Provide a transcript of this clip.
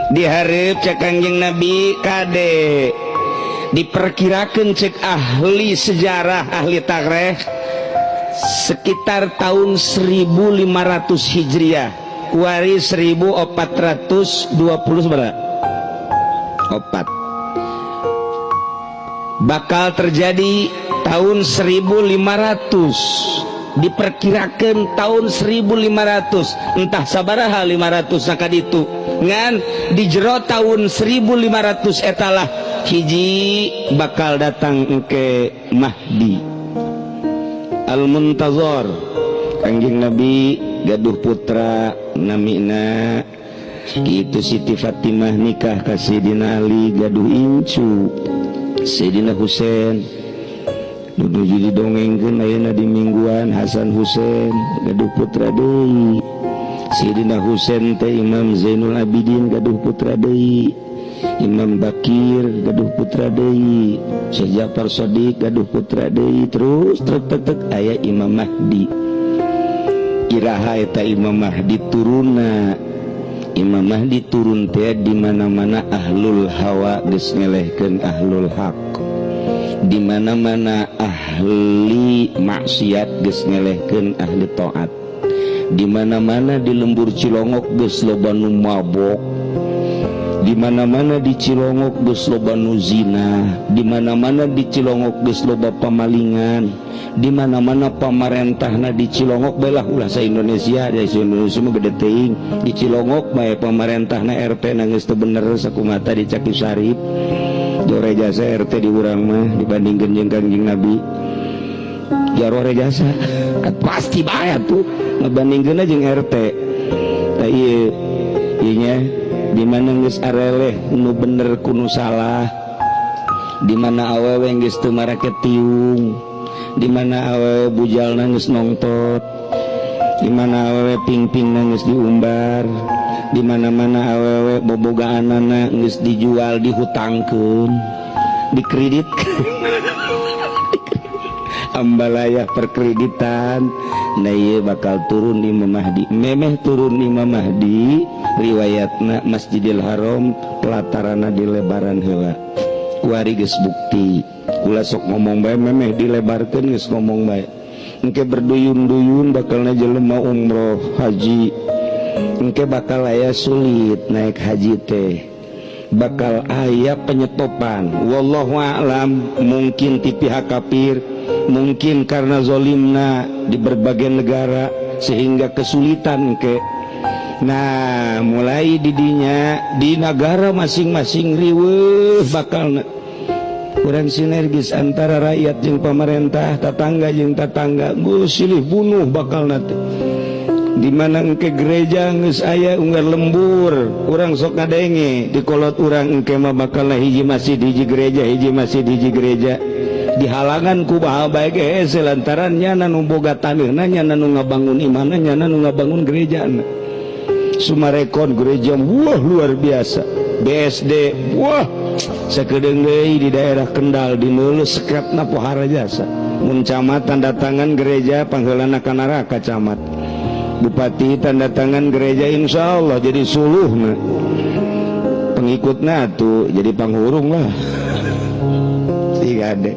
Diharap, cek Kangjeng Nabi, kade diperkirakan, cek ahli sejarah, ahli tarikh, sekitar tahun 1500 Hijriah, kuari 1420 seberapa? Opat. Bakal terjadi tahun 1500, diperkirakan tahun 1500, entah sabaraha 500 sakad itu, ngan di jero tahun 1500 etalah hiji bakal datang ke Mahdi Al-Muntazor. Kangjeng Nabi gaduh putra namina itu Siti Fatimah, nikah ka Sayyidina Ali, gaduh incu Sayyidina Husain. Nuju didongengkeun ayeuna di mingguan, Hasan Husain. Gaduh putra deui Sayyidina Husain teh, Imam Zainul Abidin. Gaduh putra deui Imam Bakir. Gaduh putra deui Syekh Ja'far Shadiq. Gaduh putra deui, terus trek tek tek aya Imam Mahdi. Iraha eta Imam Mahdi turunna? Imam Mahdi turun teh di mana-mana ahlul hawa geus ngelehkeun ahlul haq, di mana-mana ahli maksiat geus ngelehkeun ahli taat, di mana-mana di lembur Cilongok geus loba nu mabok, di mana-mana di Cilongok geus loba nu zina, di mana-mana di Cilongok geus loba pamalingan, di mana-mana pamarentahna di Cilongok belah, ulah sa Indonesia, di Indonesia mah gede teuing, di Cilongok bae pamarentahna, RT na geus teu bener sakumaha di Caki Sarip. Jore jasa RT di urang mah dibandingkeun jeung Kangjeng Nabi, jaro jasa pasti bae tuh ngebandingkeun jeung RT. Tah, ieu ieu nya, di mana geus areleh nu bener ku nu salah, di mana awewe geus teu marake tiung, di mana awewe bujalna geus nongtot, di mana awewe pingping geus diumbar, di mana-mana awewe bobogaanana geus dijual, dihutangkeun, dikredit, ambalaya perkreditan. Nah, ieu bakal turun Imam Mahdi. Memeh turun Imam Mahdi, riwayatna Masjidil Haram pelatarana dilebaran heula. Kuari geus bukti, kula sok ngomong bae, memeh dilebarkeun geus ngomong bae. Engke berduyun-duyun bakalna jelema umroh haji. Engke bakal aya sulit naik haji teh, bakal aya penyetopan, wallahu a'lam, mungkin ti pihak kafir, mungkin karena zolimna di berbagai negara sehingga kesulitan ke. Nah, mulai didinya di negara masing-masing riweuh, bakal kurang sinergis antara rakyat jeung pemerintah, tetangga jeung tetangga, geus silih bunuh bakal nanti. Di mana engke gereja geus aya unggal lembur, urang sok ngadenge di kolot urang, engke mah bakal hiji masjid hiji gereja, hiji masjid hiji gereja, dihalangan ku baha bae ge hese, lantaran nyana nu boga taneuhna, nyana nu ngabangun imahna, nyana nu ngabangun gerejana. Sumarekon gereja, wah, luar biasa. BSD, wah, sakedeung deui di daerah Kendal di Neuleuh sekretna pohara jasa. Mun camat tanda tangan gereja, pangheulana ka neraka camat. Bupati tanda tangan gereja, insya Allah jadi suluh. Nah, pengikutna tuh jadi panghurung lah. Tiga deh.